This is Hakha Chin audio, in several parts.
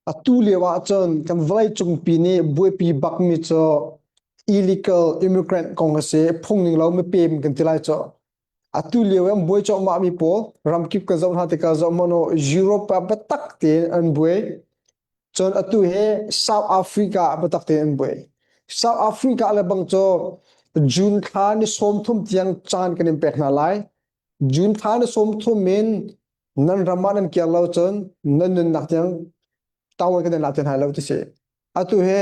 Atu lio ahcun kan vawleicungpi nih buaipi bakmi cu illegal immigrant kong a si. Phungning lo mipem kan ti lai cu. Atu lio i an buai cuahmahmi pawl ramkip kan zoh hna tikah zoh hmanh u Europe ah biatak tein an buai. Cun atu hi South Africa ah biatak tein an buai. South Africa le bang cu June thla ni 30 tiang caan kan in pek hna lai. June thla ni 30 in nan ram ah nan kir lo cun nan nunnak tiang tawon kan in la ti hna lo ti si. Atu hi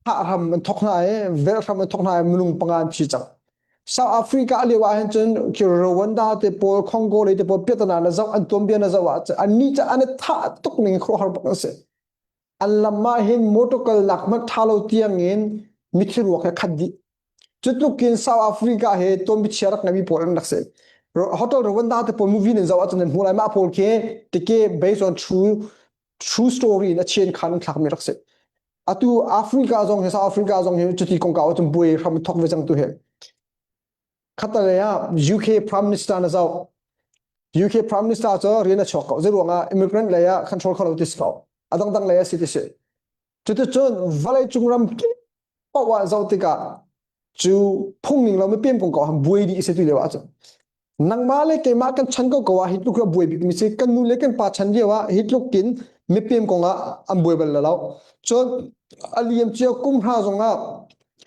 thah hram an thok hna i velh hram an thok hna i minung panga an thi cang. South Africa lio ah hin cun khi Rwanda te pawl Congo lei te pawl piatana na zoh an tuanbia na zoh ah an ni ca an i thah tuk ning khuaruahhar bak an si. An lam ah hin motor kalnak hmanh tha lo tiang in mithi ruak he khat dih. Cutluk in South Africa he tuanbia rak ngeimi pawl an rak si. Hotel Rwanda te pawl movie nan zoh ahcun nan hmuh lai mah pawl khi tike based on true true story in a chen khan an thlakmi rak si. Atu Africa zong hi South Africa zong hi cuti kongkau ahcun buai hram thok ve cang tu hi. Khatalei ah UK Prime Minister na zoh. UK Prime Minister cu rian a chuak ko. Zeiruangah immigrant lei ah control kho lo ti si ko. A dangdang lei ah si ti si. Cuticun vawleicung ram kip paoh ah zoh tikah cu phungning lo mipem kong ko han buai dih si tu lio ahcun nangmah le keimah kan chan ko ko ah hi tluk a buai bik mi si kan nu le kan pa chan lio ah hi tluk in mipem kong ah an buai bal lo cun a liam cia kum hra zong ah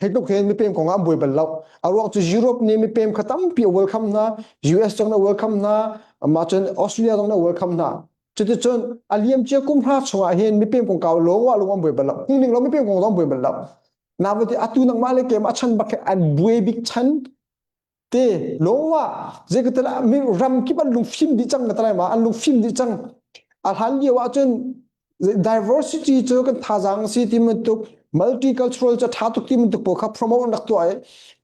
hi tluk hin mipem kong ah an buai bal lo a ruang cu Europe nih mipem kha tampi a welcome hna US zong na welcome hna mah cun Australia zong na welcome hna Cuticun a liamcia kum hra chungah hin mipem kongkau lawng ah lung an buai bal lo. Hngning lo mipem kong zong buai bal lo. Navati atu nangmah le keimah chan bak an buai bik chan te lawng ah zeikatala mi ram kip an lungfim dih cang ka talai ma an lungfim dih cang. A hlan lio ahcun diversity cu kan thazaang si ti bantuk multicultural cu tha tuk ti bantuk pawl kha promote an rak tuah i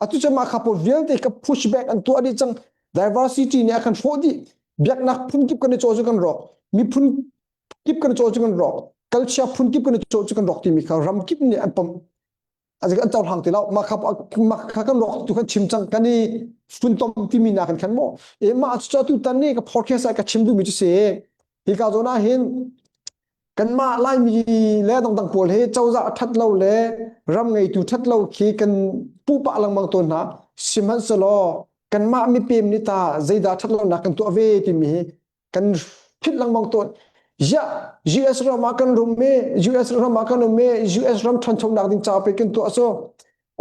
atu cu mah kha pawl vialte ka push back an tuah dih cang diversity nih a kan hrawh dih biaknak phunkip kan i caw cu kan rawk miphun kip kan i caw cu kan rawk culture phunkip kan i caw cu kan rawk timi kha ram kip nih an pom an cohlang ti lo mah kha mah kha kan rawk tu kan chim cang kan i funtom timi na kan khan mo e mah cu tu tan ni ka podcast ah ka chim duhmi cu si hi ka zawn ah hin kanmah Laimi le dangdang pawl hi cozah ṭhat lo le ram ngeitu ṭhat lo khi kan puhpah lengmang tawn hna. Sihmanhsehlaw kanmah mipem nih ta zeidah ṭhat lonak kan tuah ve timi hi kan philh lengmang tawn. Ziah US ram ah kan rum i US ram ah kan um i US ram ṭhanchonak ding ca pe kan tuah cu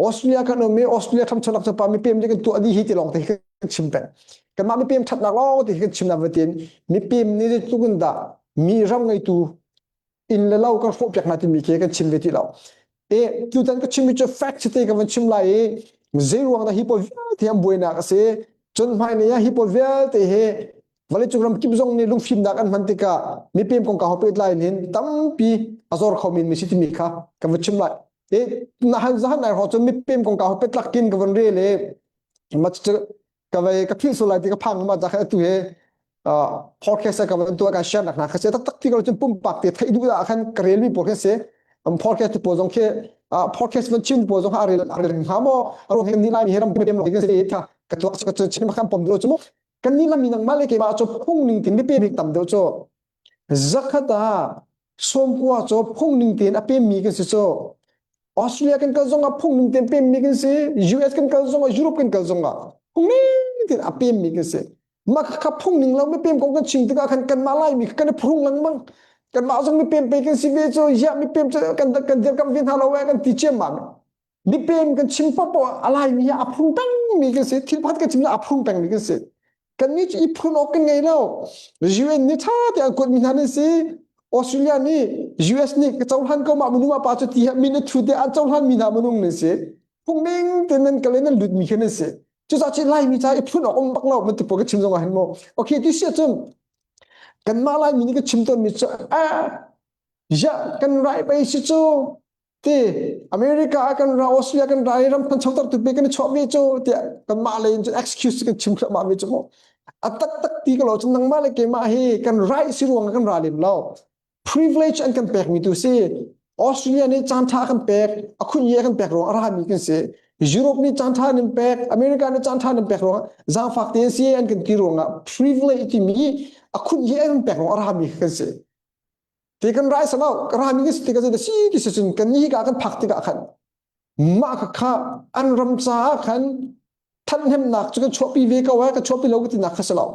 Australia kan um i Australia ṭhanchonak ca pa mipem nih kan tuah dih hi ti lawng te hi kan chim peng. Kanmah mipem ṭhatnak lawng te hi kan chim na vatin mipem nih zeitluk in dah mi ram ngeitu inn le lo kan hrawhpiak hna timi khi kan chim ve ti lo. E tutan ka chimmi cu fact te ka van chim lai i zei ruang dah hi pawl vialte an buainak a si. Cun hmailei ah hi pawl vialte hi vawleicung ram kip zong nih lungfimnak an hman tikah mipem kongkau he pehtlai in tampi a zor khomi mi si timi kha ka van chim lai. E na han zahan ai hrawh cun mipem kongkau he petlak kin ka van rel i ma ka vei ka philh sual lai ti ka phang ma ta kha tu he podcast ka van tuah kan share nak hna kha se tak tak ti ko cun pumpak te theih duh ah khan ka rel mi pawl kha se podcast pawl zong khi podcast van chim pawl zong a rel a rel hnga maw a ruang ni lai mi he ram pem lo ding se tha ka tuak ka chim khan pom deuh chu mu kan ni lami nang ma le ke ma chu phung ning tin mi pe bik tam deuh chu Zakhat ah sawmkua cu phungning tein a pemmi kan si cu. Australia kan kal zongah phungning tein pemmi kan si. US kan kal zongah Europe kan kal zongah phungning tein a pemmi kan si. Mah kha phungning lo mipem kong kan chim tikah khan kanmah Laimi kan i phung lengmang. Kanmah zong mipem pe kan si ve cu ziah mipem cu kan kan dirkamh ve hna lo eh kan ti ciammam. Mipem kan chim paohpaoh a Laimi hi a phung pengmi kan si. Thil pakhat kan chim a phung pengmi kan si. Kannih cu i phun awk kan ngei lo. UN nih ṭha tein an kuatmi hna nan si. Australia nih US nih ka cohlan ko mah minung pa cu ti min a thu te an cohlan mi hna minung nan si. Phungning tein nan kal i nan lut mi khi nan si. Cucaah cu Laimi ca i phun awk um bak lo man ti pawl ka chim zong ah hin mu. Okay ti si ahcun kanmah Laimi nih ka chim tawnmi cu ah ya kan rai pei si cu ti America ah kan ra Australia kan ra i ram thanchoter tu pe kan i chuah ve cu tiah kanmah lei in cun excuse kan chim thluahmah ve cu mu a taktak ti ko lo cun nangmah le keimah hi kan right si ruang kan ra lem lo privilege an kan pek mi tu si Australia nih caan tha kan pek a khun ye kan pek ruang a ra mi kan si Europe nih caan tha nan pek America nih caan tha nan pek ruang zaangfak te si an kan ti ruangah privilege timi a khun ye an pek ruang a ra mi kan si. Ti kan rai salo rami kan si ti ka si ti si cun kan ni ka kan phak tikah khan mah kha kha an ram caah khan thanhnemnak cu kan chuahpi ve ko ai kan chuahpi lo ti nak kha si lo.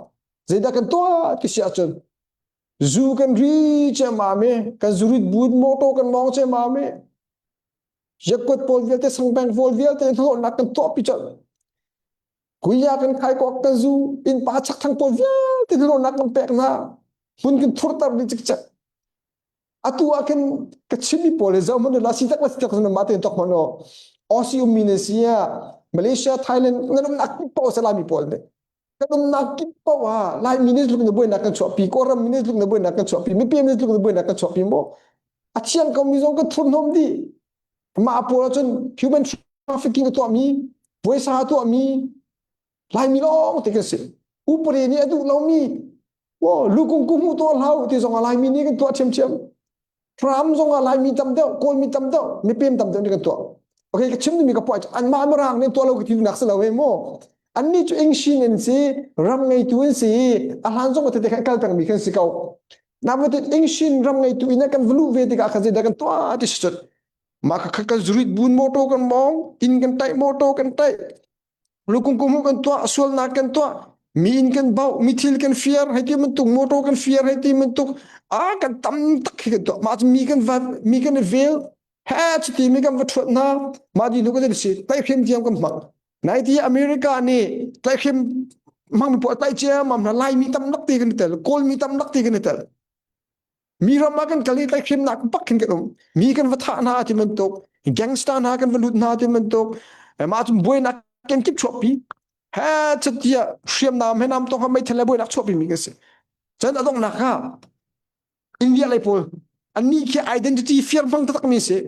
Zeidah kan tuah ti si ahcun zu kan ri ciammam i kan zurit buin motor kan mawng ciammam i yakuat pawl vialte sangpeng pawl vialte hlawhnak kan tuahpi colh. Kuya kan khai kok kan zu innpa chakthang pawl vialte hlawhnak kan pek hna. Hmun kan thurter dih cikcek. Atu ah khin ka chimmi pawl hi zoh hmanh la si tak la si tak ma tein tok hmanh Aussie ummi na si ah Malaysia Thailand nan umnak kip paoh sa Laimi pawl nih kan umnak kip paoh ah Laimi nih tluk na buainak kan chuahpi Kawlram mi nih tluk na buainak kan chuahpi mipi nih tluk na buainak kan chuahpi mu a thiang ko mi zong kan thurhnawm dih mah pawl ahcun human trafficking a tuahmi puaisa a tuahmi Laimi lawng te kan si upare nih a duh lomi Wo lukung ku hmuh tuah hlau ti zong ah Laimi nih kan tuah ṭhiamṭhiam. Ram zong ah Laimi tam deuh, Kawlmi tam deuh, mipem tam deuh nih kan tuah. Okay, ka chim mi ka puai anmah mirang nih tuah lo ka ti nak si lo he mu. Annih cu Engshin an si, ram ngeitu an si, a hlan zong tete khan kal pengmi kan si ko. Nain Engshin ram ngeitu in kan va luh ve tikah khan zeidah kan tuah ti si cut. Mah kha kan zurit bun motor kan mawng, inn kan taih motor kan taih, lukungkum kan tuah sualnak kan tuah mi inn kan bauh mi thil kan fiar hei ti bantuk motor kan fiar hei ti bantuk a kan tam tak hi kan tuah mah cu mi kan va mi kan i vel he cuti mi kan va thuat hna mah di hnu kan si tlaihhrem tiang kan hmang nai ti America nih tlaihhrem hmang mi pawl tlaih ciammam hna Laimi tam lak ti kan i tel Kawlmi tam lak ti kan i tel Mi ram ah kan kal i tlaihhremnak bak khin kan um. Mi kan va thah hna ti bantuk, gangster hna kan va lut hna ti bantuk, mah cun buainak kan kip chuahpi. He catiah hriamnam he nam tong ha meithal le buainak chuahpi mi kan si. Cun a donghnak ah India lei pawl annih khi identity fiar hmang taktak mi si.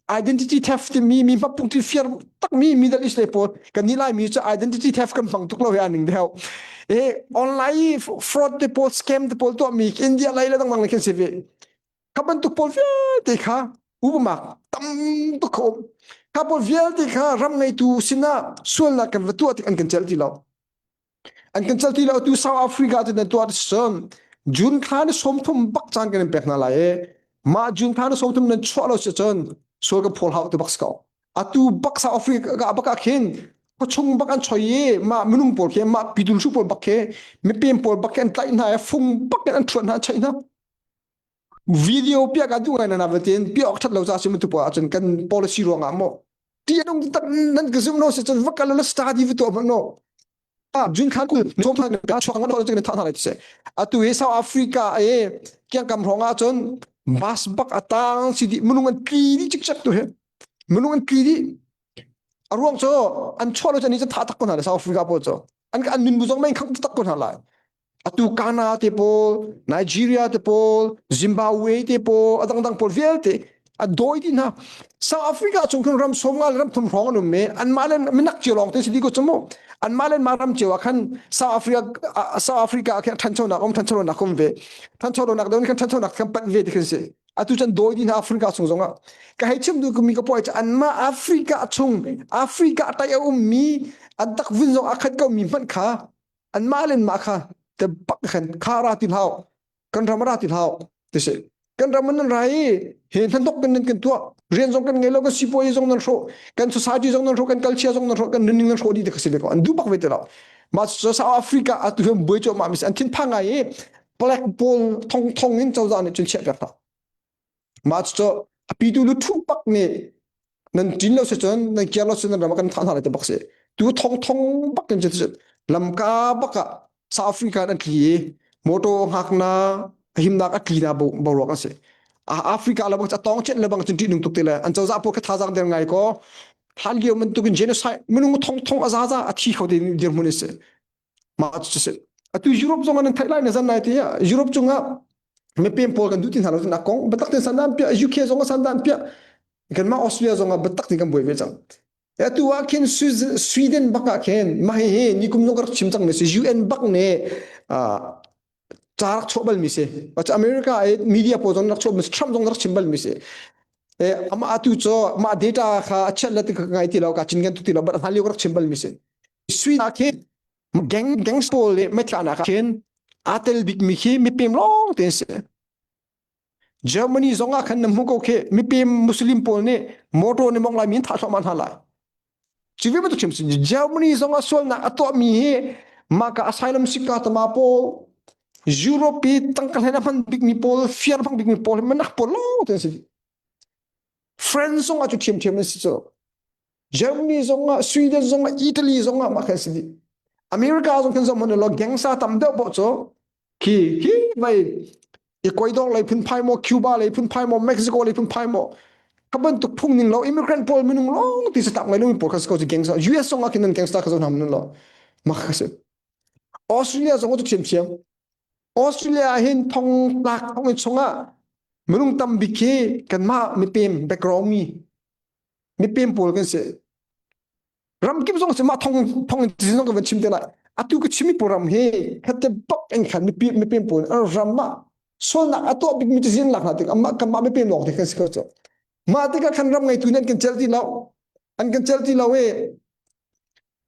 Identity theft timi mi hmapung ti fiar takmi Middle East lei pawl kan nih Laimi cu identity theft kan hmang tuk lo hi aning deuh. E online fraud te pawl scam te pawl tuahmi India lei le dangdang le khin si ve. Kha bantuk pawl vialte kha upamak tam tuk kha um. Kha pawl vialte kha ram ngeitu sinah sualnak kan va tuah tik an kan celh ti lo. An kan cal ti lo tu South Africa cu nan tuah cun June thla ni 30 bak caan kan in pek hna lai i mah June thla ni 30 nan chuah lo si cun sual kan phawl hau ti bak si ko. Atu bak South Africa bak ah khin khuachung bak an choi i mah minung pawl khi mah pidul hru pawl bak khi mipem pawl bak khi an tlaih hna i fung bak in an thuat hna an cheih hna. Video piak ah duh ngai na na tin piak awk that lo ca sim tu pa ahcun kan policy ruang ah maw ti anung tak nan ka zum no si cun va kal la study va tuah hmanh no jun khan kul som khan ka chuak ngan lo cun tha hna lai ti atu hi South Africa e kiangkam hrawng ah cun bus bak atang si di minung an tli di chik chak tu he minung an tli di a ruang cu an chuah lo cun ni cu tha tak ko hna le South Africa pawl cu an an nun bu zong mei khang tak ko hna lai Atu Ghana te pawl, Nigeria te pawl, Zimbabwe te pawl, a dangdang pawl vialte a dawi dih hna. South Africa chung khin ram som nga le ram thum hrawng an um i anmah le minak cio lawng te si dih ko cu mu. Anmah le mah ram cio ah khan South Africa South Africa ah khin ṭhanchonak um ṭhanchonak um ve. Ṭhanchonak deuh khan ṭhanchonak kan panh ve ti khin si. Atu cun dawi dih hna Africa chung zongah. Ka hei chim duh mi ka puai cu anmah Africa chung Africa tai a ummi an takvun zong a khat ko mi hmanh kha anmah le mah kha te bak khan kha ra ti hlau kan ram ra ti hlau ti si kan ram nan ra i he hnahnok kan nan kan tuah rian zong kan ngei lo kan sipuai zong nan hrawh kan society zong nan hrawh kan culture zong nan hrawh kan nunning nan hrawh dih ti kha si ve ko an duh bak ve ti lo mah South Africa atu hian buai cuahmah mi an thinphang ngai i black pawl thong thong in cozah nih cun chiah piak hna Mah cu a pitu lu thuh bak nih nan ṭin lo si cun nan kiar lo si nan ram ah kan thah hna lai ti bak si. Tu thong thong bak in cun lamka bak ah South Africa an tli i motor hngak na himnak a tli na boruak an si. Africa le bang a tawng chet le bang cun ṭihnung tuk ti le an cozah pawl kha thazaang der ngai ko hlan lio bantukin genocide minung thong thong a zaza a thi kho ti dirhmun in si. Mah cu si. Atu Europe zong ah nan theih lai na zan lai ti Europe cungah mipem pawl kan duh ti hna lo nak kong biatak tein sandan piah UK zong ah sandan piah kanmah Australia zong ah biatak tein kan buai ve cang. Atu ah khin Sweden bak ah khin mah hihi nikum zong ka rak chim cang mi si UN bak nih ca rak chuah bal mi si. America i media pawl zong rak chuah mi Trump zong rak chim bal mi si. Amah atu cu mah data kha a chiat le ti ka ngai ti lo ka cin kan tu ti lo but hlan lio ka rak chim bal mi si. Sweden ah khin gang gangs pawl le meithlanak ah khin aa tel bikmi khi mipem lawng te an si. Germany zong ah khan na hmu ko khi mipem Muslim pawl nih motor nih mong lai mi an thah thluahmah hna lai. Cu ve bantuk hrim Germany zong ah sualnak a tuahmi hi mah ka asylum seeker tama pawl Europe i tangka hlen a hman bikmi pawl fiar hmang bikmi pawl hi manak pawl lawng te an si. France zong ah cu ṭhiamṭhiam an si cu. Germany zong ah Sweden zong ah Italy zong ah mah kha si dih. America zong khin zong hmanh law gangster tam deuh poh cu khi khi vai Ecuador lei phunphai maw Cuba lei phunphai maw Mexico lei phunphai maw kha bantuk phung ning lo immigrant pawl minung lawng ti satak ngai lomi pawl kha si ko cu gangster US zong ah khin nan gangster kha zo hna lo mah kha si Australia zong cu thiamthiam Australia ah hin thong tlak thong in chungah minung tam bik hi kanmah mipem background mi mipem pawl kan si ramkip zong si mah thong thong in zong ka van chim te lai atu ka chimi pawl ram hi khatte bak in khan mipi mipem pawl an ram ah sualnak a tuah bikmi cazin lak hna tik amah kanmah mipem lawng te kan si ko cu mah tikah khan ram ngeitu nih an kan cel ti lo an kan cel ti lo i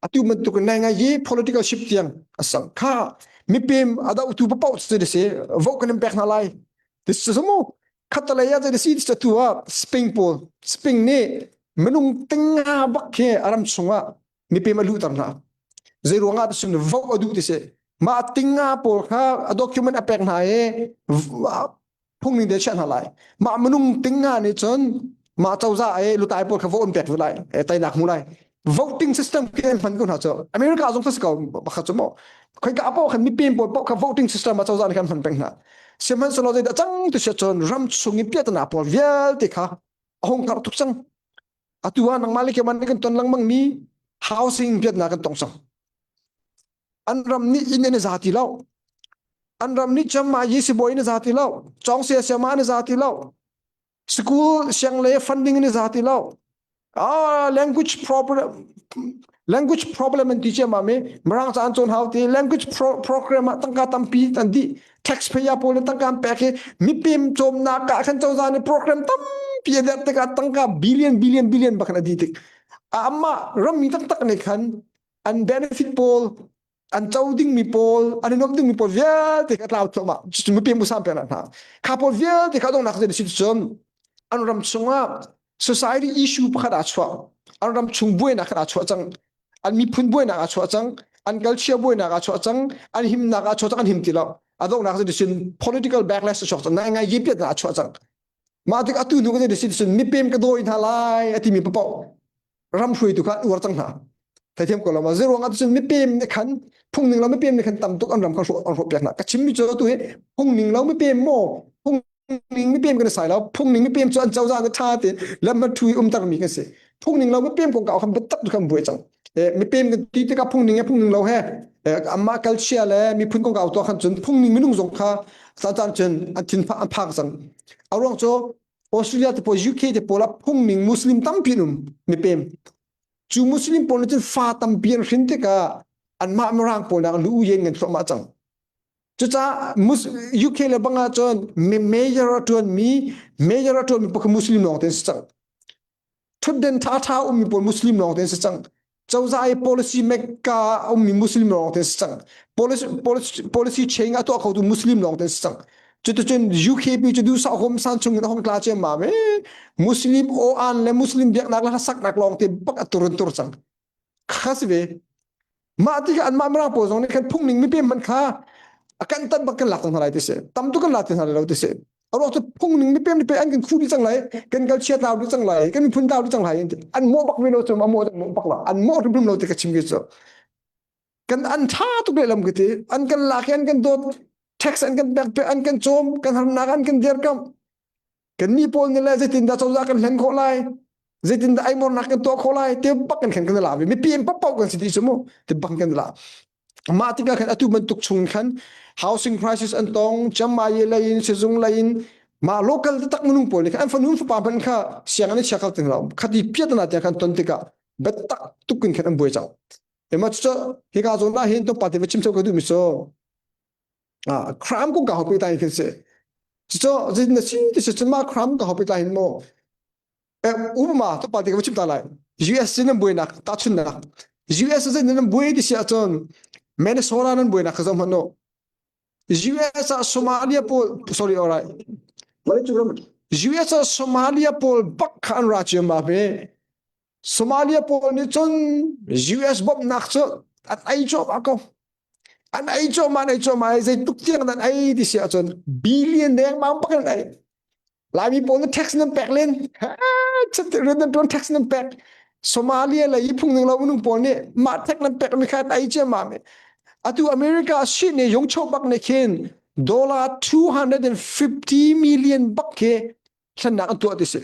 atu bantuk in nai ngai hi political shift tiang a sang kha mipem a dohtu paoh cu si vote kan in pek hna lai this is mu khatalei ah si tu ah Spain pawl Spain nih minung tinga bak khi a ram chungah mipem a luhter hna zei ruangah ti sun vote a duh ti si mah tinga pawl kha a document a pek hna i phung ning te chiah hna lai mah minung ting nga nih cun mah cozah i lutai pawl kha vote an pek ve lai teinak hmu lai voting system khi an hman ko hna cu America zong si ko pakhat cu maw khoika paoh khan mipem pawl paoh kha voting system ah cozah nih khan hman peng hna sihmanhsehlaw zeidah cang tu sia cun ram chung i piahtana pawl vialte kha a hung karh tuk cang atu ah nangmah le keimah nih kan ton lengmang mi housing piatnak kan tong cang An ram nih inn an i za ti lo. An ram nih cam yi sibawi in a za ti lo. Cawng sia siama an i za ti lo. School siang le funding in i za ti lo. Ah, language problem language problem an ti cia ma mi mirang ca an cawn hau ti language pro, program ah tangka tampi an di taxpayer pawl nih tangka an pek hi mipim cawmnak ah khan cozah nih program tampi a derh tikah tangka billion billion billion bakhan a di tik amah rammi taktak nih khan an benefit pawl an co dingmi pawl an i nuamh dingmi pawl vialte kha tlau thluahmah cucu mipi musam pek hna kha pawl vialte kha donghnak zei si cun an ram chungah society issue pakhat aa chuah an ram chung buainak khan aa chuah cang an miphun buainak aa chuah cang an culture buainak aa chuah cang an himnak aa chuah cang an him ti lo a donghnak zei sin political backlash a chuak cang ngai ngai yipiat na aa chuah cang mah tik atu hnu ka zei sin cun mipem ka dawi hna lai a timi papoh ram hruaitu kha an uar cang hna theithiam ko lo ma zei ruangah cun mipem nih khan phung ning lo mipem nih khan tam tuk an ram kha an hrawh piak hna ka chimmi cu tu hi phung ning lo mipem maw phung ning mipem kan sai lo phung ning mipem cu an cozah na tha te lam ma thui um tak mi kan si phung ning lo mipem kong ka khan biatak tu kan buai cang mipem kan ti tikah phung ning he phung ning lo he amma culture le miphun kong ka to khan cun phung ning minung zong kha caan cun an thin an phak cang a ruang cu Australia te pawl UK te pawl ah phungning Muslim tampi an um mipem cu Muslim pawl nih cun fa tampi an hrin tikah anmah mirang pawl nak lu yen ngan thluahmah cang cucaah UK le bang ah cun mayor a tuan mi mayor a tuan mi pakhat Muslim lawng te an si cang Ṭhutden ṭhaṭha ummi pawl Muslim lawng te an si cang. Cozah i policy mekka ummi Muslim lawng te an si cang. Policy, policy, policy change a tuah khotu Muslim lawng te an si cang. Cuticun UKP cu duhsah hom san chung in a hong tla ciammam i Muslim aw-an le Muslim biaknak le hlasaknak lawng te bak a tur in tur cang. Kha si ve. Mah tikah anmah Mirang pawl zong nih khan phungning mipem hmanh kha a kan tan bak kan lak cang hna lai ti si. Tam tuk kan lak ti hna lai lo ti si. A ruang cu phungning mipem ni pe an kan khu dih cang lai, kan kal chia tlau dih cang lai, kan miphun tlau dih cang lai an mawh bak ve lo cu a mawh mawh bak lo. An mawh hrimhrim lo ti ka chim ki cu. Kan an tha tuk lehlam ka ti. An kan lak i an kan dawt, tax an kan pek pe an kan cawm, kan harnak an kan dirkamh. Kannih pawl nih le zeitindah cozah kan hlen khawh lai zeitindah eimornak kan tuah khawh lai ti bak kan khan kan la ve mipi in paoh kan si ti cu mu ti bak kan la mah tikah khan atu bantuk chung khan housing crisis an tong chamai lei in sizung lei in mah local tak minung pawl nih khan an fanu fapa hmanh kha siang an i chia kho ting lo khati piatana tiang khan ton tikah biatak tuk in khan an buai cang ema cu hika zawn ah hin to pa te va chim cheu ka duh mi cu crime kong ka hopi ta hin si cucu zeitin na si ti si cun mah crime ka hopi ta hin mu umma to pa ti ka chim ta lai US in nan buainak tahchunnak US in nan buai ti si ahcun Minnesota nan buainak kha zoh hmanh u US ah Somalia pawl sorry alright. Vawleicung ram US ah Somalia pawl bak kha an ra ciammam i Somalia pawl nih cun US bawmhnak cu an ei cuahmah ko. An ei cuahmah an ei cuahmah i zeitluk tiang nan ei ti si ahcun billion dengmang bak in an ei. Laimi pawl nih tax nan pek len. Rian nan tuan tax nan pek. Somalia lei i phung ning lo minung pawl nih mah tax nan pek mi kha an ei ciammam i. Atu America si ne yongcho bak ne khin dollar 250 million bak khi thlennak an tuah ti si.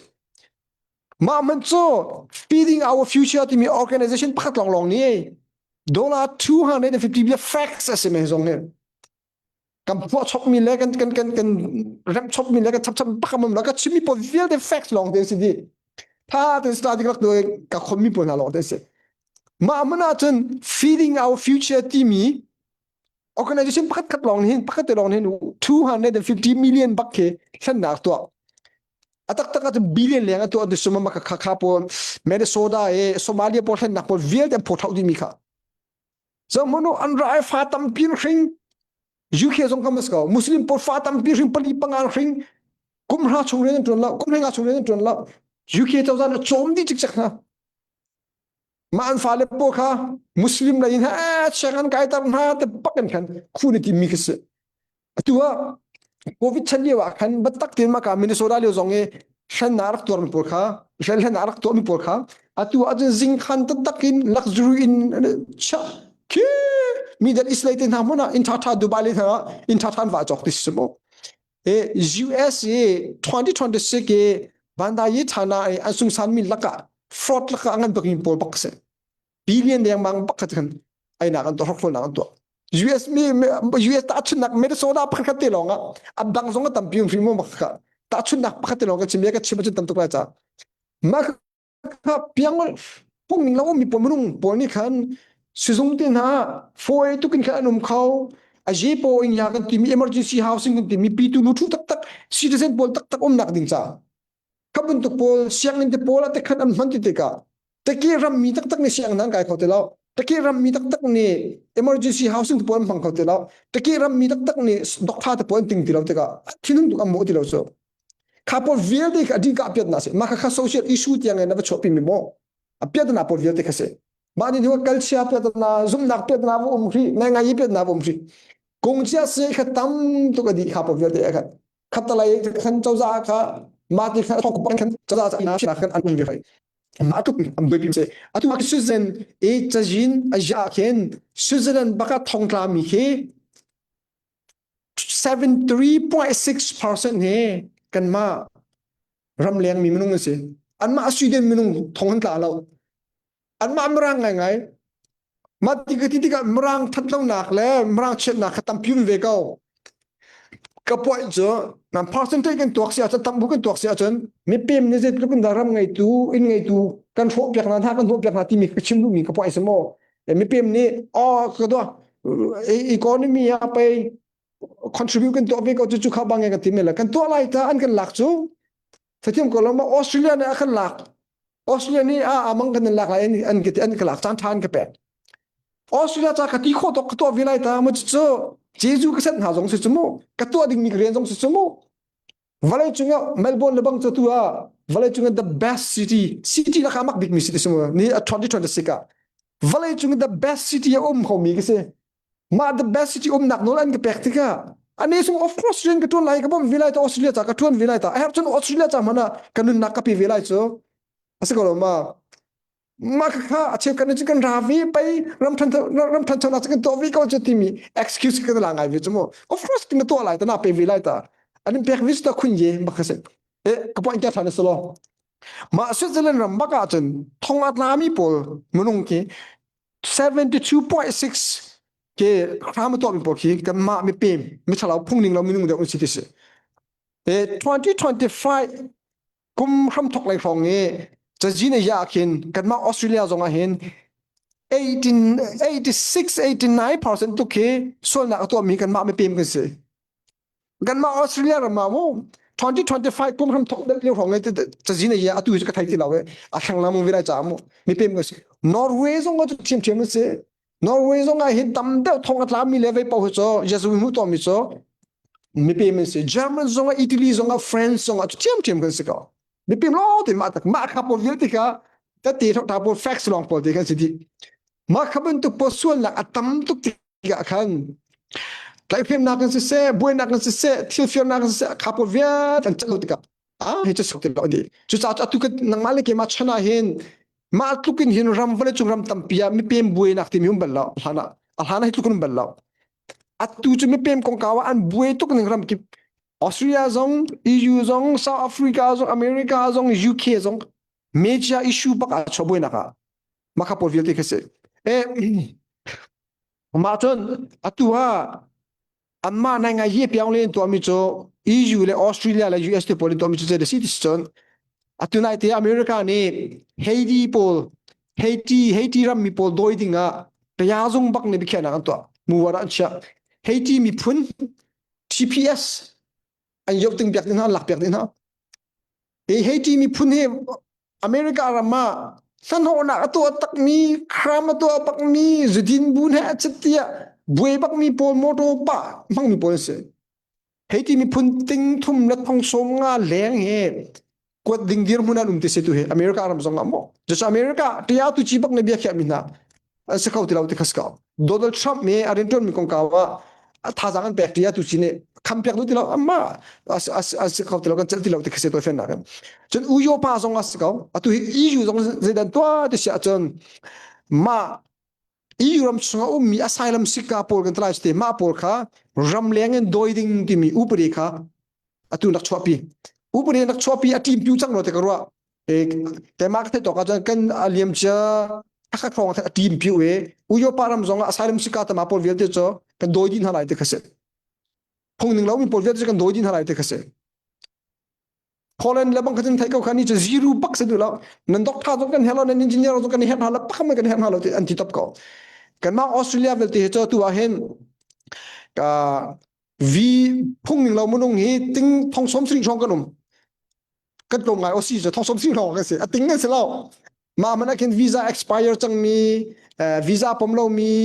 Mah man cu Feeding Our Future timi organization pakhat lawnglawng nih dollar 250 bia facts a si men zong hi. Kan phuah chopmi le kan kan kan kan remh chopmi le kan chap chap bak am la ka chimmi pawl vialte facts lawng te si di. Tha te study rak tu ka khonmi pawl hna lawng te si. Mah man ahcun Feeding Our Future timi organization pakhat khat lawng hin pakhat te lawng hin 250 million bak khi thlennak tuah a taktak ah billion leng a tuah tu sum ma kha kha pawl Minnesota e Somalia pawl thlennak pawl vialte an phothau dimi kha so mono an rai fa tampi hring UK zong kam ko Muslim pawl fa tampi hring pali panga hring kum hra chung rian an tuan lo kum hrenga chung rian an tuan lo UK cozah na cawm dih cikcek hna mah an fale pawl kha Muslim lei in ha cheng an kaiter hna te bak in khan khu ni timi khi si atu ah COVID chan lio ah khan biatak tein maka Minnesota lio zong i hrennak rak tuarmi pawl kha hrennak rak tuahmi pawl kha atu ah cun zingkhan taktak in luxury in chia khi Middle East lei te hna hmun ah inn ṭha Dubai lei hna ah inn ṭha an va cawk ti si mu e US i 2026 i Bandai China i an sungsan mi lakah fraud lakah ngan bak pawl bak si billion dengmang bak khan ainak an tuah hrokhrolnak an tuah US mi US tahchunnak Minnesota pakhat te lawng ah a dang zong a tampi hrim mo bak kha tahchunnak pakhat te lawng ka chim ka chim ahcun tam tuk lai ca mah kha piang phung ning lo mi pawl minung pawl nih khan sizung te hna fawi tukin khan an um kho a je po in ya kan timi emergency housing kan timi pitu lu thu taktak citizen pawl taktak umnak ding ca kha bantuk pawl sianginn te pawl ah te khan an hman ti tikah Taki rammi taktak nih sianginn an kai kho ti lo. Taki rammi taktak nih emergency housing te pawl an hmang kho ti lo. Taki rammi taktak nih doctor te pawl an ting ti lo tikah thinhung tuk an mawh ti lo cu. Kha pawl vialte kha adika piatna si. Mah kha social issue tiang in na va chuahpi mi maw? A piatna pawl vialte kha si. Mah ni hnu kalchia piatna, zumnak piatna va um hrih, ngai ngai piatna va um hrih. Kung chia se kha tam tuk a dih kha pawl vialte khan. Khatalei khan cozah kha mah ti kha thok khan cozah na khan an um ve Mah tluk an buaipi si. Atu ah Switzerland i cazin a ziah khin Switzerland baka thongtla mi khi 73.6% hi kanmah ramleng mi minung an si. Anmah Sweden minung thong an tla lo. Anmah Mirang ngaingai. Mah ti ka ti tikah Mirang thatlonak le Mirang chiatnak kha tampi um ve ko. Ka point cu nan percentage kan tuak si ahcun tambu kan tuak si ahcun mipim nih zeitluk in dah ram ngeitu inn ngeitu kan hrawh piak hna hna kan hnawh piak hna timi ka chim duhmi ka point si maw mipim nih oh ka dua economy ah pei contribute kan tuah ve ko cu cu kha bang kan ti me la kan tuah lai ta an kan lak cu Thathiam ko lo ma Australia nih a kan lak Australia nih a amang kan in lak lai an an an ka lak caan ṭha an ka pek Australia ca ka ti khawh tok ka tuah ve lai ta mu cu Jeju ka set hna zong si cu mu ka tuah ding mi rian zong si cu mu vawlei cungah Melbourne le bang cu tu ah vawlei cungah the best city city lakah mak bik mi city si mu ni 2026 ah vawlei cung the best city a um kho mi ka si mah the best city umnak nawl an ka pek tikah ani sung of course rian ka tuan lai ka bom ve lai ta Australia ca ka tuan ve lai ta a herh cun Australia ca hmanh ah ka nunnak ka pe ve lai cu a si ko lo ma mah kha a cheu kan cu kan ra ve pei ram than ram thanchonak cu kan tuah ve ko cu timi excuse kan la ngai ve cu mu of course kan tuah lai ta na pe ve lai ta an in pek ve ta khun ye bak ka si e ka point ka than selo mah Switzerland ram bak ah cun thong a tlami pawl minung khi 72.6 ke hram a tuahmi pawl khi kanmah mipem mithalau phungning lo minung deuh an si ti si. E 2025 kum hramthok lei hrawng i cazin a ya khin kanmah Australia zong ah hin 18 86 89% tuk khi sualnak a tuahmi kanmah mipem kan si. Kanmah Australia ram ah mu 2025 kum hram thok deuh lio hrawng i cazin a ya atu hi ka thei ti lo i a thleng lam vi lai ca mu mipem ka si. Norway zong ah cu ṭhiamṭhiam a si. Norway zong ah hin tam deuh thong a tlami le vei paoh hi cu Jesuh hmu tawmi cu. Mipem an si. German zongah Italy zongah France zongah cu ṭhiamṭhiam kan si ko. Mipem lawng te mah tak mah kha pawl vialte kha tete thokta pawl facts lawng pawl te kan si dih. Mah kha bantuk pawl sualnak a tam tuk tikah khan tlaihhremnak in siseh, buainak in siseh, thil firnak in siseh, kha pawl vialte an cat lo tikah ah hi cu sok ti lo ani. Cucaah atu kan nangmah le keimah chan ah hin mah tluk in hin ram vawleicung ram tampi ah mipem buainak timi um bal lo. Hlan ah a hlan ah hi tluk in um bal lo. Atu cu mipem kongkau ah an buai tuk ning ram kip Australia zong, EU zong, South Africa zong, America zong, UK zong major issue bak ah chuah buainak ah mah kha pawl vialte kha si. Eh mah cun atu ah anmah nai ngai hi piang le tuahmi cu EU le Australia le US te pawl in tuahmi cu zei si ti cun atu nai te America nih Haiti pawl Haiti Haiti ram mi pawl dawi ding ah tayazung bak nih biakhiahnak an tuah muwar an chiah Haiti miphun TPS an yoh ting piak ding hna lak piak ding hna Hi Haiti miphun hi America ram ah hnahnawhnak a tuah takmi, crime a tuah bakmi, zudin bu he a tiah buai bakmi pawl motor pah hmangmi pawl an si. Haiti miphun ting thum le thong sawm nga leng hi kuat ding dirhmun an um ti si tu hi America ram zong ah maw. Cucu America tia tu chi bak ne bia khiah mi hna an si kho ti lo ti kha si ko. Donald Trump nih a rianṭuan mi kongkau ah a thazaang an pek tia tu si nih kham piak duh ti lo amma a si kho ti lo kan celh ti lo ti kha si to fen nak cun Uyopa zong a si ko atu hi EU zong zeidan tuah ti si ahcun mah EU ram chungah ummi asylum sika pawl kan tlai te mah pawl kha ramleng in doi ding timi upadi kha atu nak chuahpi upadi nak chuahpi a team piu cang lo te ka ruah keimah ka theih tawk ahcun kan a liam cia thakhat hrawng a team piu i Uyopa ram zong ah asylum sika tama pawl vialte cu kan dawi dih hna lai ti kha si phung ning lo mi pawl vialte cu kan dawi dih hna lai ti kha si Poland le bang kha cun theih ko kha ni cu zero bak si duh lo nan doctor zong kan herh lo nan engineer zong kan herh hna lo pakhat kan herh hna lo ti an ti top ko kanmah Australia vialte hi cu tu ah hin ka V phung ning lo minung hi ting thong som sring hrawng kan um kan tlawm ngai osi cu thong som sing hrawng kan si a ting kan si lo mah man ah khin visa expire cangmi visa pom lomi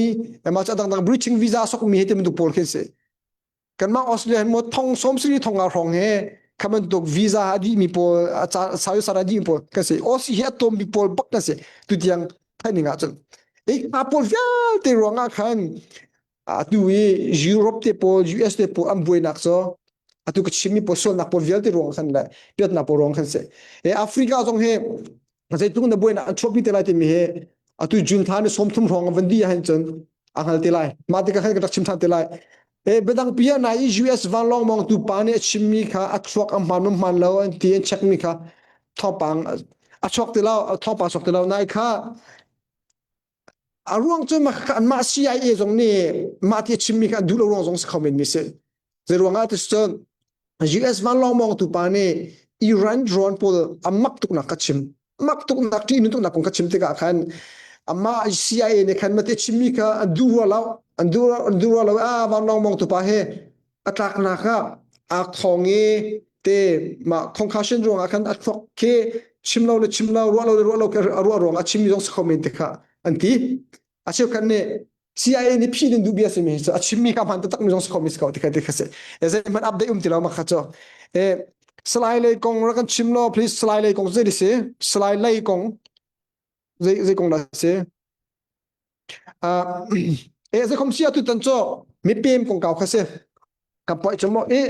mah cu dangdang breaching visa sokmi he ti bantuk pawl khin si kanmah Australia hin mo thong som sri thong nga hrawng he kha bantuk visa a dih mi pawl sayo sara dih mi pawl kan si Aussie hi a tom mi pawl bak kan si tutiang thaining ah cun ei pa pawl vialte ruang ah khan atu i Europe te pawl US te pawl an buainak cu atu ka chimmi pawl sualnak pawl vialte ruang khan le piatnak pawl ruang khan si e Africa zong hi zeitluk na buainak an chuahpi te lai timi hi atu June thla ni 30 hrawng van di ahhin cun a hngal te lai mah tikah khan ka rak chim than te lai e biadang pi ah nai i US vanlawng mawngtu pa nih a chimmi kha a chuak a hmaan hmaan lo an ti an check mi kha thawngpang a chuak ti lo thawngpang chuak ti lo nai kha A ruang cu anmah CIA zong nih mah ti a chimmi kha an duh lo ruang zong si kho men mi si. Zei ruang ah cun US vanlawng mawngtu pa nih Iran drone pawl a mak tuknak ka chim. Mak tuknak ṭih tuknak kong ka chim tikah khan amah CIA nih khan mah ti a chimmi kha an duh rua lo. An duh an duh rua lo. Ah vanlawng mawngtu pa hi a tlaknak ah aa khong i te mah concussion ruangah khan a thluak khi chim lo le chim lo ruah lo le ruah lo a ruah ruangah a chimmi zong si kho men te kha an ti a cheukhat nih CIA nih phi din duh bia simi cu a chimmi kha hman taktak mi zong si kho mi si ko ti kha ti kha si e zeihmanh update um ti lo ma kha cu e Salai lei kong rak kan chim lo please Salai lei kong zei si Salai lei kong zei zei kong dah si E zeikhom si atu tan cu mipem kongkau kha si. Kan poi cu maw i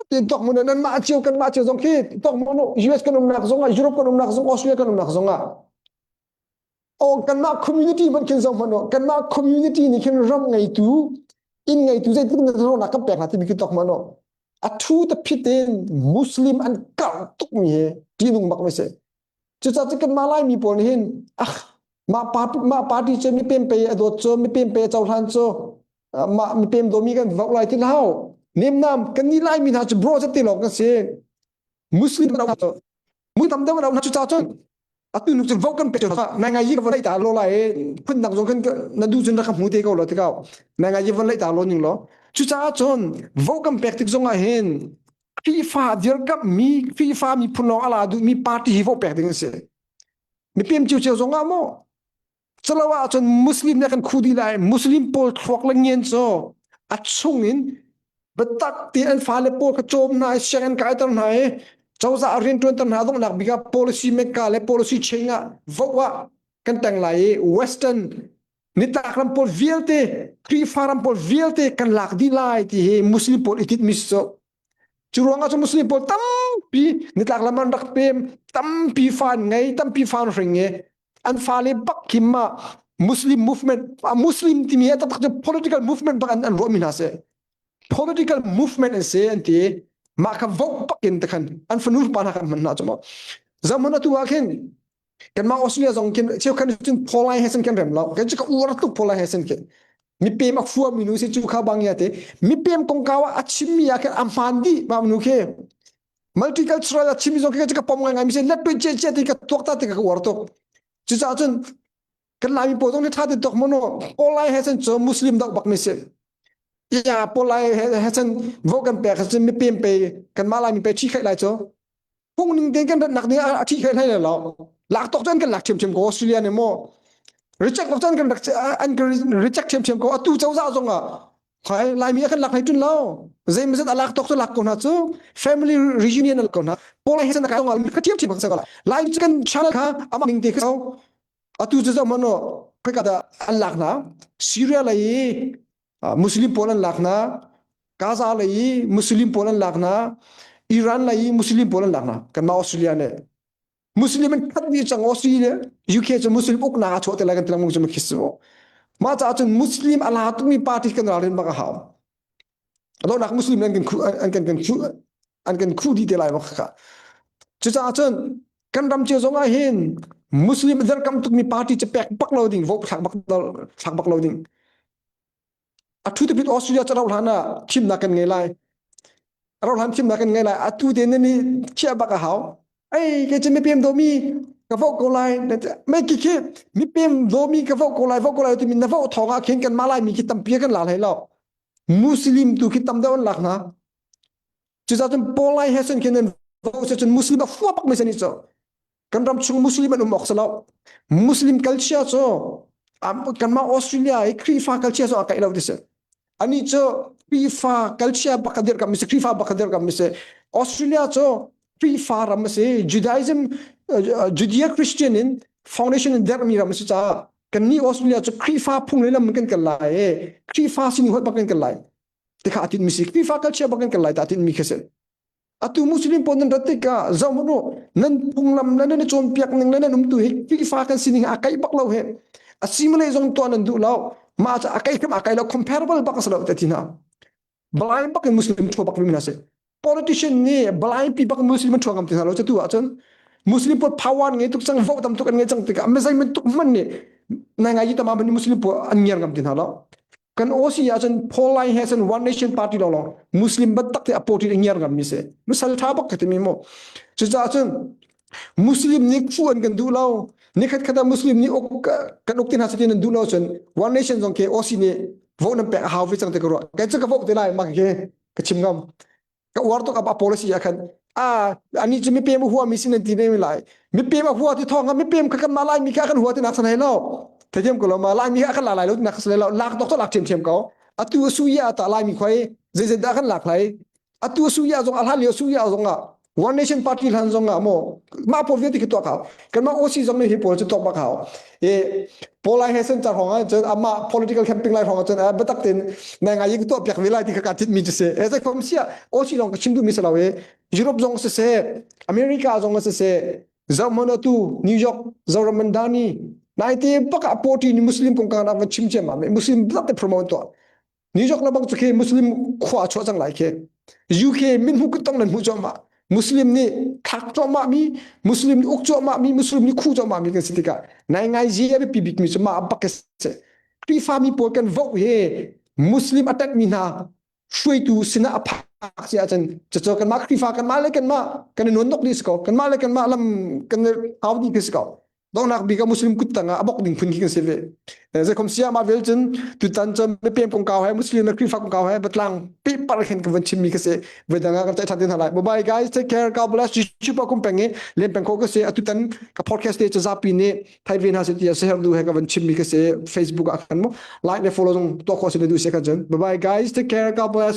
tin tok mun nan mah cio kan mah cio zong khi tok mun US kan umnak zong ah Europe kan umnak zong Australia kan umnak zong ah o kanmah community ban khin zong hmanh kanmah community nih khin ram ngeitu inn ngeitu zeitluk na rawnak kan pek hna timi khi tok man a thu ta phit in Muslim an karh tuk mi hi ṭihnung bak mi si Cucaah cu kanmah Laimi pawl nih hin ah mah party mah party cu mipem pe a dawt cu mipem pe a cohlan cu mah mipem dawmi kan vote lai ti hau. Nemnam kan nih Laimi hna cu bro te lawng kan si. Muslim kan mu tam deuh hna cucaah cun atu nu cu vote kan pe nai ngai yi ka von ta lo lai phun dang zong kan na du cun rak ka hmu te ko lo tikau nai ngai yi von lei ta lo ning lo cucaah cun vote kan pek tik zong ah hin Khrihfa dirkamhmi Khrihfa miphun lawng a la duhmi party hi vote pek ding an si. Mipem cio zong ah maw calo ahcun Muslim nih kan khu dih lai Muslim pawl thluak le ngen cu a chung in. Biatak ti an fale pawl kha cawm hna i sianginn kaiter hna i cozah rianṭuanter hna donghnak bik ah policy maker le policy chain ah vote ah kan teng lai i western nitlak ram pawl vialte Khrihfa ram pawl vialte kan lak dih lai ti hi Muslim pawl i tinhmi si cu. Cu ruangah cu Muslim pawl tampi nitlak lam an rak pem tampi fa an ngei tampi fa an hring i an fale bak khi mah Muslim movement Muslim timi a taktak cu political movement bak an, an ruahmi hna si political movement an si an ti mah kha vote bak in takhan an fanu pa hna kan hman hna cu maw zaman atu ah khin kanmah Australia zong khin cheukhat cun Pauline he kan rem lo kan cu ka uar tuk Pauline he khin mipem a fua mi nu si cu kha bang ya te mipem kongkau ah a chimmi ah khin a hmaan dih ma nu khi multicultural a chimmi zong khi ka pom ngai ngai mi si let pe che che ti ka tuak ta ti ka uar tuk cucaah cun kan laimi pawl zong nih ṭha te tuk mono Pauline he cun cu Muslim dok bak mi si ya Pauline he cun vo kan pek cun mipem pe kan mah laimi pe ṭhi khaih lai cu phung ning tein kan ratnak ding a ṭhi khaih hlei lo lak tok cun kan lak ṭhiamṭhiam ko Australia nih maw reject tok cun kan rak an kan reject ṭhiamṭhiam ko atu cozah zong ah khai laimi a kan lak hlei ṭun lo zeimazat a lak tok cu lak ko hna cu family reunion a ko hna paul he san ka zong ah ka ṭhiamṭhiam ko lai lai cu kan channel kha amah ning te kha atu cu zoh hmanh khoika dah an lak hna Syria lei i Muslim pawl an lak hna Gaza lei i Muslim pawl an lak hna Iran lei i Muslim pawl an lak hna kanmah Australia nih Muslim an khat dih cang Australia UK cu Muslim uknak a chuah te lai kan ti lengmang cu khi si mah caah cun Muslim a la tukmi party kan ralrin bak a hau Donghnak Muslim an kan khu an kan kan khu an kan khu dih te lai bak kha. Cucaah cun kan ram cio zong ah hin Muslim dirkam tukmi party cu pek bak lo ding vote thlak bak thlak bak lo ding. A thu te Australia cu rauh hlan ah thimnak kan ngei lai. Rauh hlan thimnak kan ngei lai. Atu te nan i khiah bak a hau. Ei kei cu mipem dawmi ka vote ko lai. Mei khi khi mipem dawmi ka vote ko lai vote ko lai timi na vote thawng ah khin kan mah laimi khi tampi kan la hlei lo. Muslim tu khi tam deuh an lak hna. Cucaah cun Paul Lai he cun khin an vote cun Muslim a fua bak mi san i cu. Kan ram chung Muslim an um awk si lo. Muslim culture cu kanmah Australia i Khrihfa culture cu a kaih lo ti si. Ani cu Khrihfa culture bak a dirkamh mi si, Khrihfa bak a dirkamh mi si. Australia cu Khrihfa ram a si. Judaism, Judea Christian in foundation in derhmi ram a si caah kannih Australia cu Khrihfa phung le lam kan kal lai i Khrihfa sining hoih bak kan kal lai ti kha a tinhmi si Khrihfa culture bak kan kal lai ta tinhmi kha si atu Muslim pawl nan rat tikah zoh hmanh u nan phunglam le nan i cawnpiak ning le nan umtu hi Khrihfa kan sining a kaih bak lo he a simile zong tuah nan duh lo mah cu a kaih hrim a kaih lo comparable bak a si lo te ti hna Balai bak in Muslim ṭhua bak mi hna si. Politician nih balai pi bak Muslim an ṭhua ngam ti hna lo cu tu ahcun Muslim pawl power ngei tuk cang vote tam tuk an ngei cang tikah mizei bantuk hmanh nih nai ngai tama ban Muslim pawl an ngiar ngam ti hna lo. Kan OC ahcun Paul Lai he cun One Nation Party lawng lawng Muslim bantak te a party a ngiar ngam mi si. Musal ṭha bak ka timi mu. Cucaah cun Muslim nih khu an kan duh lo. Nikhat khat ah Muslim nih uk kan uk ti hna satin an duh lo cun One Nation zong khi OC nih vote nan pek a hau ve cang te ka ruah. Kei cu ka vote te lai mak khi ka chim ngam. Ka uar tuk a policy ah khan a ani cu mipem a hua mi sin an ti ve lai. Mipem a hua ti thawng mipem kha kan mah lai mi kha kan hua ti nak san hei lo. Theithiam ko lo ma lai mi kha kan la lai lo ti nak san lo. Lak dok to lak thiam thiam ko. Atu su ya ta lai mi khoi zei zei dah kan lak lai atu suya zong a hlan lio suya zong ah One Nation Party hlan zong ah maw mah pawl vialte khi tuah hau kanmah OC zong nih hi pawl cu tuak bak hau e Paul Lai Hessen ca hrawng ah cun amah political camping lai hrawng ah cun biatak tein nai ngai tuah piak ve lai ti kha ka thit mi cu si e zei sia OC lawng ka chim duh mi si lo e Europe zong si se America zong si se zohmon atu New York Zoram Mandani nai te bak ah party ni Muslim kong ka nak van chim cem ma Muslim biatak te promote tuah New York lebang cu khi Muslim khua a chuah cang lai khi. UK min hmu tong nan hmuh cuahmah. Muslim nih thlak cuahmah mi, Muslim nih uk cuahmah mi, Muslim nih khu cuahmah mi kan si tikah nai ngai zi a biapi bik mi cu mah bak si. Khrihfa mi pawl kan vote hi Muslim a ṭanh mi hna hruaitu sinah a phak si ahcun cucu kanmah Khrihfa kanmah le kanmah kan i nuan nok dih si ko. Kanmah le kanmah lam kan i hau dih khi si ko. Donghnak bik ah Muslim kut tang ah a bok ding phun khi kan si ve. Zeikhom sia ma vel cun tutan cun mipem kongkau he Muslim le Khrihfa kongkau he batlang pe par khin kan van chim mi ka si. Vedang ah kan ceih than tin hna lai. Bye bye guys, take care. God bless. Jisu pa kum peng i len peng kho ka si. Atutan ka podcast te zapi nih thai ve hna se ti se her du he ka van chim mi ka si. Facebook ah khan mo like le follow zong tuah kho si le du se kan cun. Bye bye guys, take care. God bless.